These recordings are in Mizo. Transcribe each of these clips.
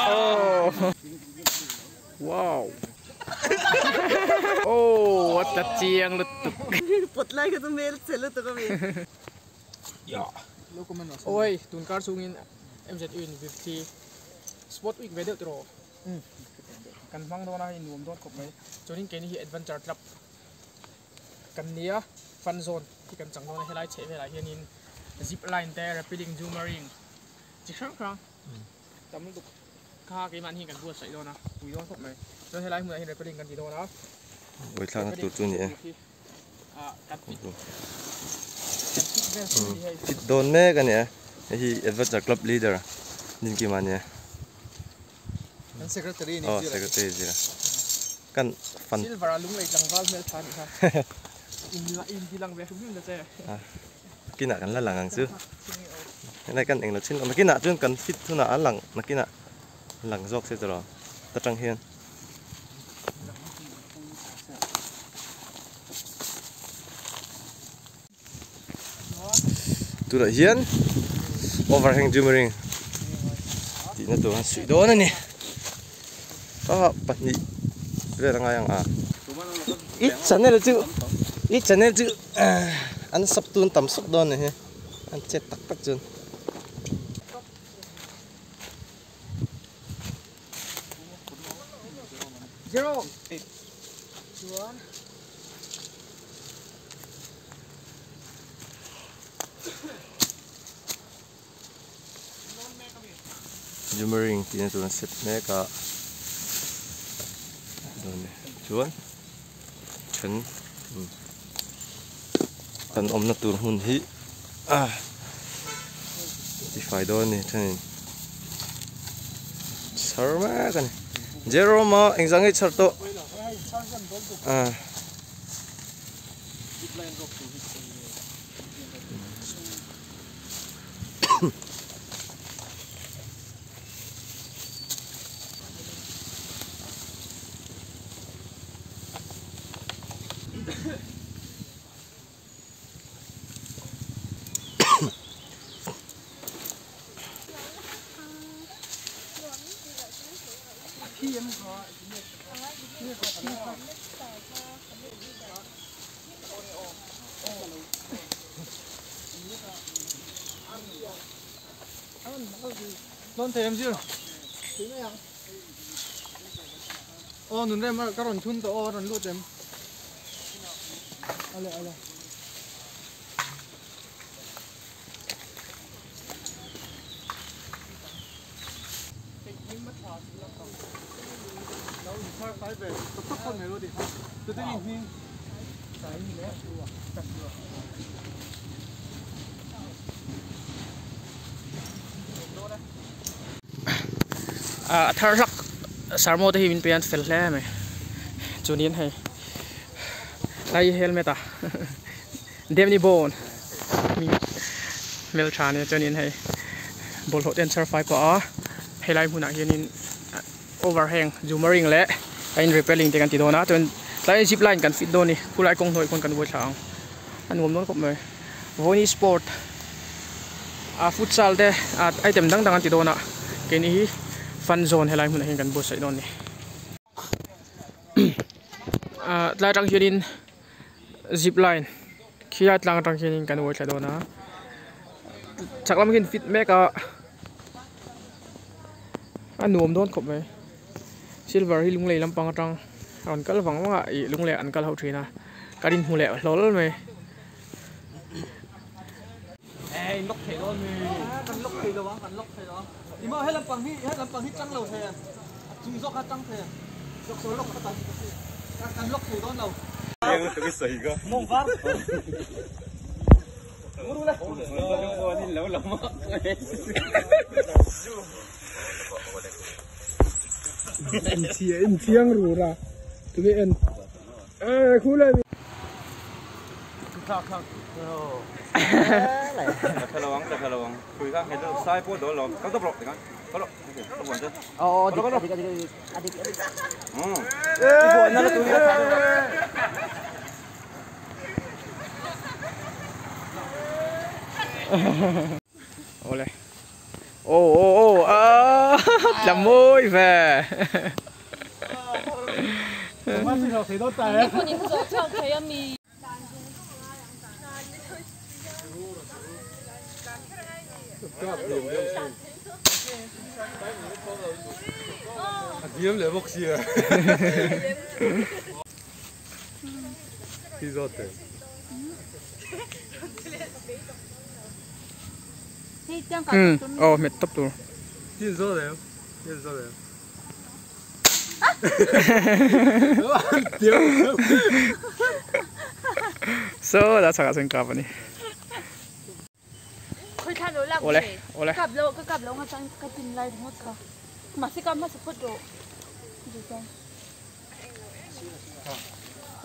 Oh. Wow. Oh, what the chiang lutuk. Pot lai ka chu mel che lutuk a mi. Oi, tun kar chungin MZU in Vivthi Sport Week ve deuh tiraw. Kan hmang dawn a hei nuam dawn khawp mai. Chuanin keini hi Adventure Club kan nia fun zone hi kan chang dawn a helai chheh velah hianin zip line te rappelling zoomerang chi hrang hrang tam lutuk kha keimahni hian kan buatsaih dawn a pui dawn khawp mai. Chuan helai hmunah hian rappelling kan ti dawn a. Vawithlakna tur chu a ni e. Fit dawn mek a ni e. Hei hi Adventure Club leader Dinkima a ni e. Kan secretary ni zira. Aw secretary zira. Kan fan. Silver a lunglei tlangval hmel tha nih kha. In in ti lang ve hrim hrim ta che. Nakinah kan la lang ang chu. Helai kan englo chin lo. Nakinah chuan kan fit hunah a lang nakinah lang zawk se tawh ta tang hian. Tunah hian overhang jummering tihna tur an suih dawn a ni a pahnih vel a ngai ang a i channel chu i channel chu an sub tun tam sawk dawn a ni hi an chet tak tak chuan. Zero. Chuan. Jummering tihna tur an set mek a chuan then kan awmna tur hmun hi a tifai dawn a ni thenin chhar mek a ni Jerome a engzah nge chhar tawh ah. Dawn thei em zir? Aw nun rem ka rawn thun tawh aw a rawn lut em? Ale ale. A thar hlak sarmaw te hi min pe an fel hle mai chuanin hei lai helmet a demni bone hmeltha ania chuanin hei bawlhhlawh te an chhar fai pah a helai hmunah hianin overhang zoomerang leh a in repelling te kan ti dawn a chuan tlai zip line kan fit dawn a ni khulai kawng hnuai khawn kan buai thla ang a nuam dawn khawp mai vawni sport a futsal te ah item dang dang an ti dawn a keini hi fun zone helai hmunah hian kan buatsaih dawn a ni ah tlai atang hianin zip line khilai tlang atang hianin kan uai thla dawn a chak lam hian fit mek a a nuam dawn khawp mai silver hi lunglei lampang atang a rawn kal vang vang a ih lunglei ah an kal ho thin a ka rin hmu leh hlawl mai. En chiang rur a tunge en eh khulai mi Ole. Oh oh oh. Ah. Tla mawi ve. Oh, mệt tấp rồi. So, that's how I think of it. Ole, ole.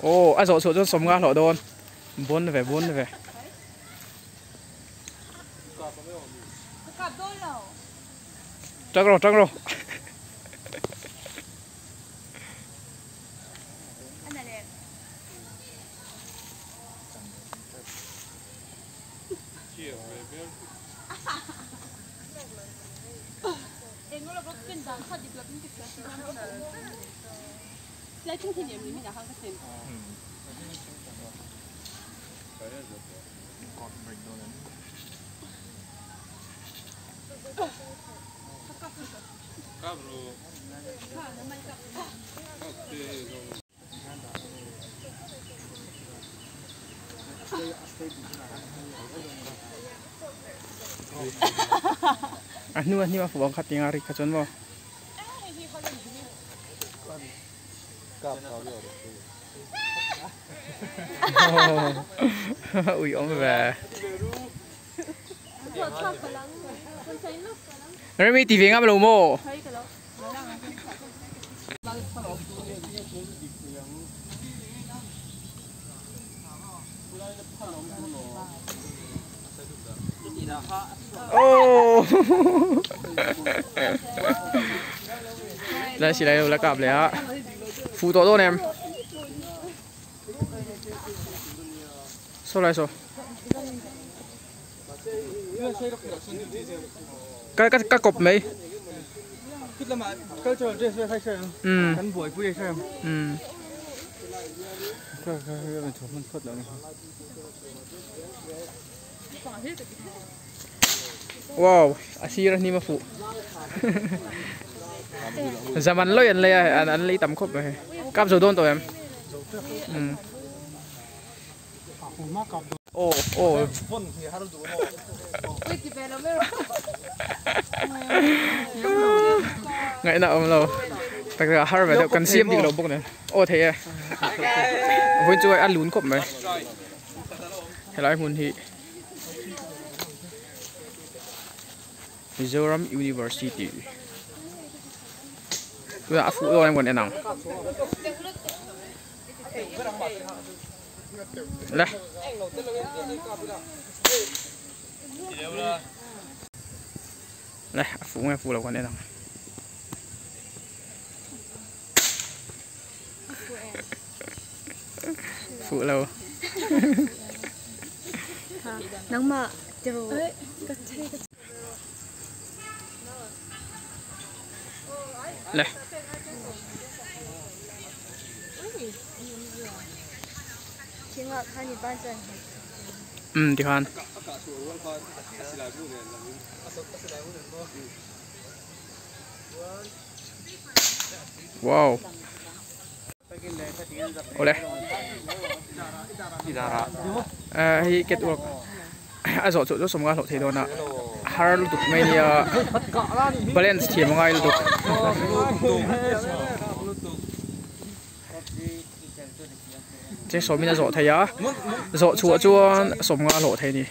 Oh, à rồi rồi sống ngang lọ đôn. Bốn về bốn về. Trăng rồi, trăng rồi. Anu ni ma fuang khat tinga ri kha chon mo. Ui ông về. Remy TV ngam lo mo. Oh. Đây chỉ đây là cặp lẻ. Phụ tổ đôn em. Số lại số. Cái cọp mấy? Ừ. Ừ. Wow, asira ni ma phụ. Zaman loi an le an lấy tầm khop rồi. Cáp rồi đôn tụi em. Ừ. Ô ô. Ngày nào ông lâu. Tại vì har về được cần xiêm đi lâu bốc này. Ô thế à. Với chú ăn lún khop mày. Hello mun hi. Mizoram University. Tôi đã phụ rồi em còn nào. Đây. Đây, phụ nghe phụ là còn nào. Phụ lâu. Nắng mà, chờ. Đây. Ừ, thì hoàn. Wow. Ole. À, kết work. À, rồi chỗ chỗ sống ngang thì đó nè. Har lu tuk mai nia balance thiam ngai lu tuk. Che so mina zo thei a zo chua chuan som nga lo thei ni.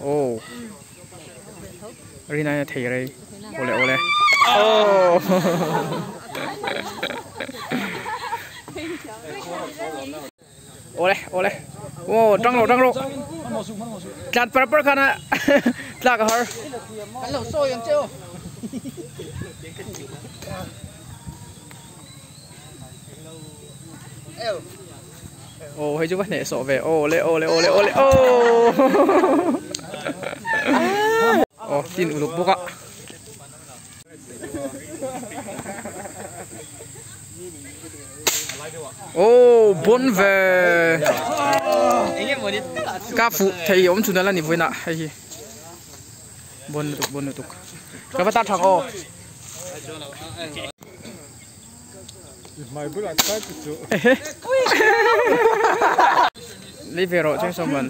Oh. Rina thei rei. Ole ole. Oh. Ole ole. Oh, trăng lộ. Chặt par par khana. Tlak har. Kan lo soi ang cheu. Oh, hei chu va ne so ve. Ole ole ole ole. Oh. Oh, tin uluk buka. Oh bon ve ka fuh thei awm chhun ala ni vawiin ah hei hi bon lutuk bon lutuk ka va tar thang aw. Lấy về rồi chứ sao mình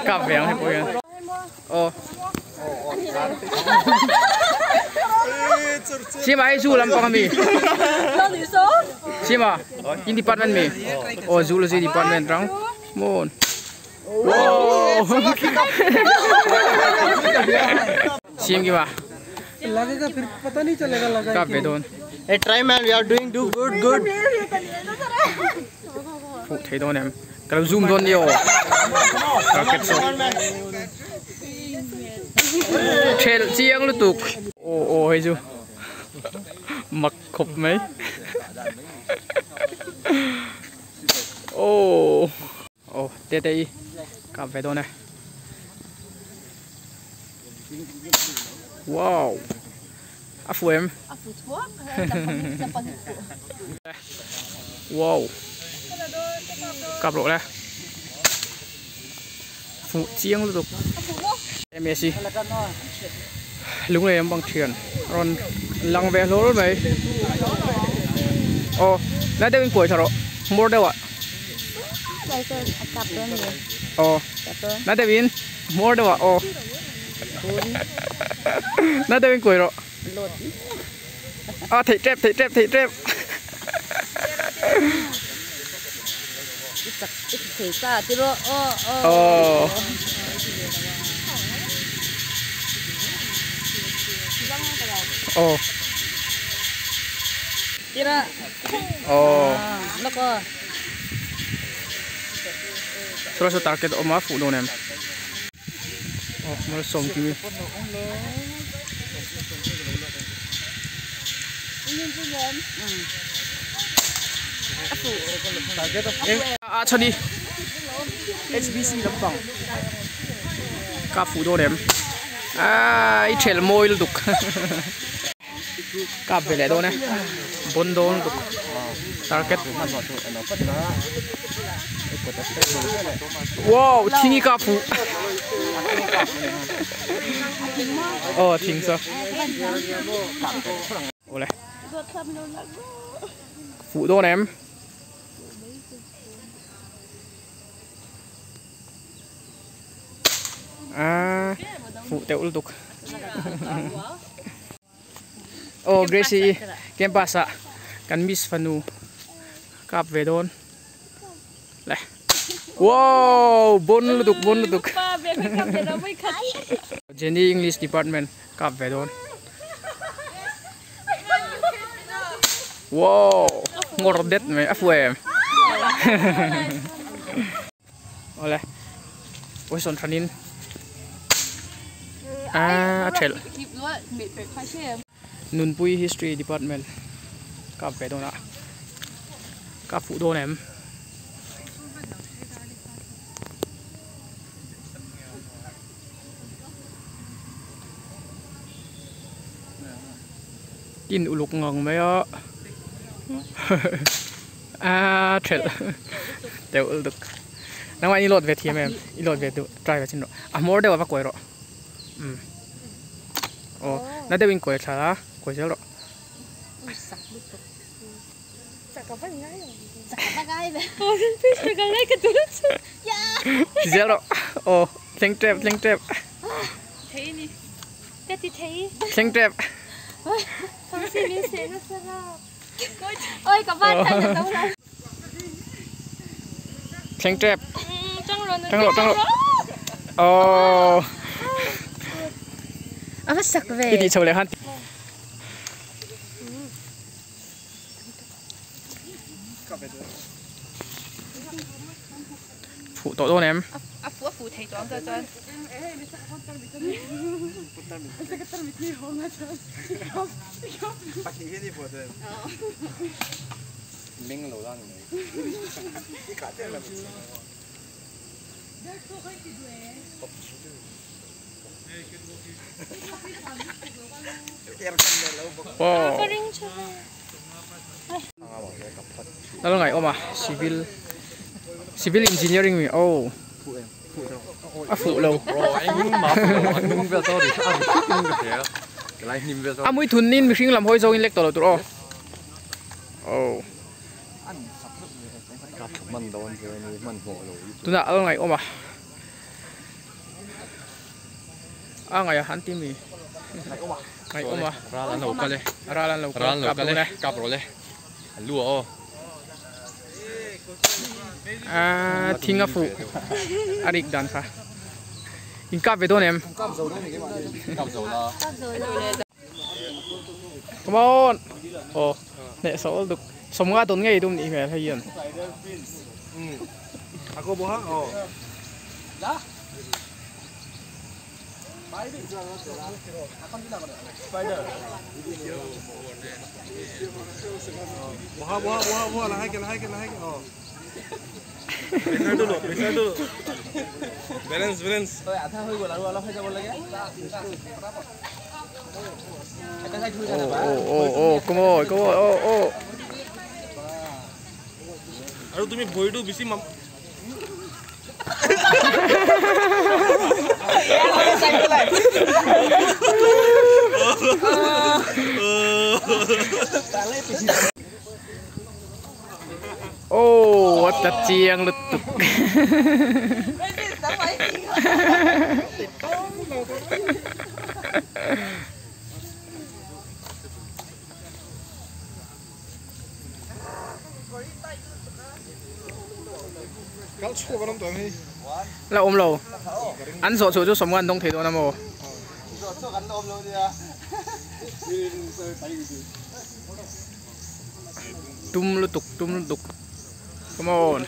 Cà vẹo hay bôi Ờ. Sim ai zu lam pang mi. Sim à? In department mi. Oh, zoology department rang. Mon. Wow. Sim ki ba? लगेगा फिर पता नहीं चलेगा लगा Ka ve dawn. Hey try man we are doing do good good. Fuh thei dawn em. Ka lo zoom dawn ni aw. Target saw. Thel chiang lutuk. Aw aw hei chu. Mak khawp mai. Aw. Aw te te i kap ve dawn e. Wow. A fu em. A fu thuak. Wow. Kap rawh le. Fuh chiang lutuk. MSc. Lunglei an bang thian. Rawn lang ve hlawl mai. Aw nai deuh in kuai tha rawh. Hmawr deuh ah. Aw nai deuh in hmawr deuh ah aw. Nai deuh in kuai rawh. A theih tep theih tep theih tep. Aw. Aw. Aw. Saw saw target a awm a fuh dawn em. Aw malsawm kimi. A chhan i HBC lampang ka fuh dawn em aaa i thelh mawi lutuk kap ve leh dawn e bawn dawn lutuk target wow thing hi ka fuh aw thing chu awle fuh dawn em. A fuh teuh lutuk aw Gracie campus ah kan miss fanu kap ve dawn le wow bawn lutuk bawn lutuk Jenny English department kap ve dawn wow ngawr det mai a fuh em awle pawisa thanin a thelh nunpui history department kap ve dawn a ka fuh dawn em. In uluk ngang mai a a thelh teuh lutuk nangmah in i lawt ve thiam em i lawt ve duh try ve chin rawh a hmawr deuh a va kawi rawh umm aw na deuh in kawi thla a kawi zel rawh. Ti zel rawh aw thleng tep thleng tep thleng tep thleng tep tang rawh tang rawh aw i tih chho leh khan. Fuh tawh dawn em? fu thei tawh ang chuan chuan Wow. Lal ngai awm a civil civil engineering mi oh a fuh lo a mui thun in mihring lam hawi zawng in lek tawh lo tur aw oh tunah lal ngai awm a a ngai a han ti mi ngai awm a ral an lo kal e ral an lo kal kap rawh le kap rawh le an lu a aw a thing a fuh a rik dan kha in kap ve dawn em kap zo la come on oh neh so duk somnga dawn ngei dum nih hmel hei hian oh oh oh come on come on oh oh আৰু তুমি ভৰিটো বেছি Oh, what the chiang lutuk. Là ôm lầu. Ăn sọ sọ cho sống ăn đông thế đó nam mô. Tum lutuk, tum lutuk. Come on.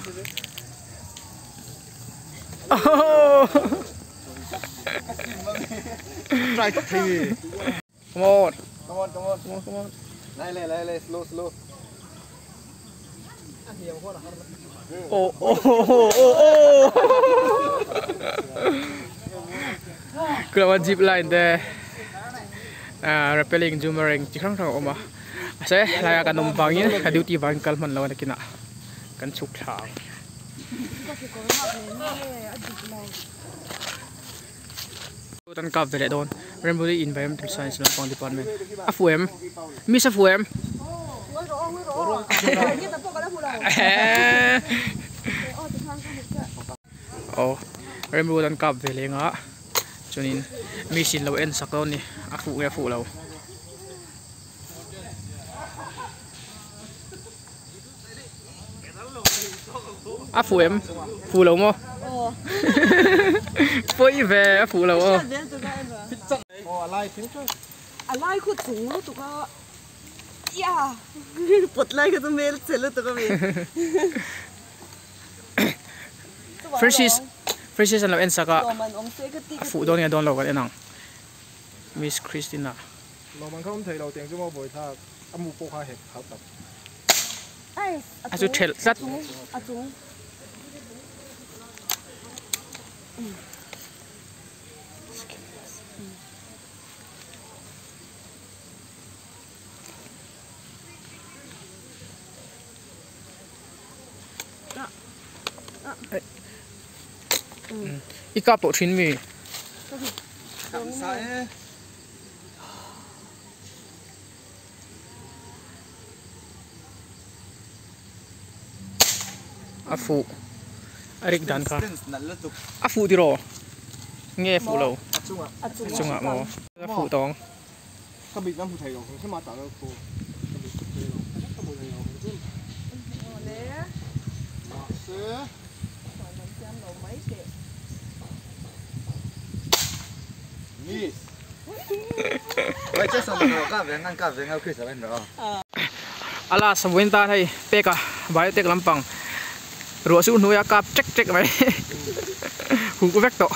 Oh. Try to play. Come on. Come on, come on, come on, come on. Lai lai lai lai, slow slow. Oh oh oh oh oh. Kulawa zip line de. Rappelling, zoomerang, chikhang thang oma. Ase laya kan om bangin, ka duty bang kal man lawan kina. Kan chuk thang. Tan kap vele don. Rainbow Environmental Science Lampang Department. Afuem. Miss afuem. Oh, Rainbow tan kap vele nga. Chunin mission lo en sak lo ni afu nge fu lo. A fu em fu lo mo poi ve a fu lo o alai khu chung lu tu ka ya potlai ka tu mel chelo tu ka me Freshies Freshies an lo en saka fu don ya don lo kan enang Miss Christina lo man khom thei lo tiang chu mo boi tha amu po kha hek kha tap a chu thel tlat a chung I kap to thin mi a fu arik dan kha a fu ti ro nge fu lo chunga mo a fu tong ka bi nam hu thei lo se ma ta lo ko ka bi thei lo ka bu thei lo chu le ma se Miss. Wait, just on the ka ve ngan ka ve ngau khisa ben ro. Ala sabuin ta thei peka biotech lampang. Ruah su hnuia kap chek chek mai. Huh vek tawh.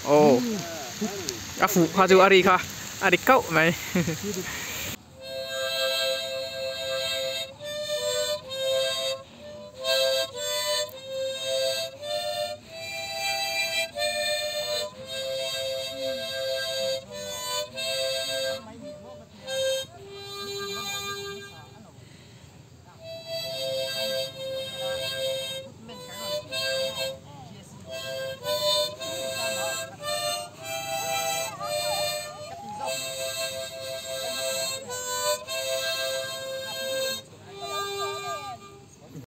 Aw a fuh kha chu a ri kha a ri kauh mai.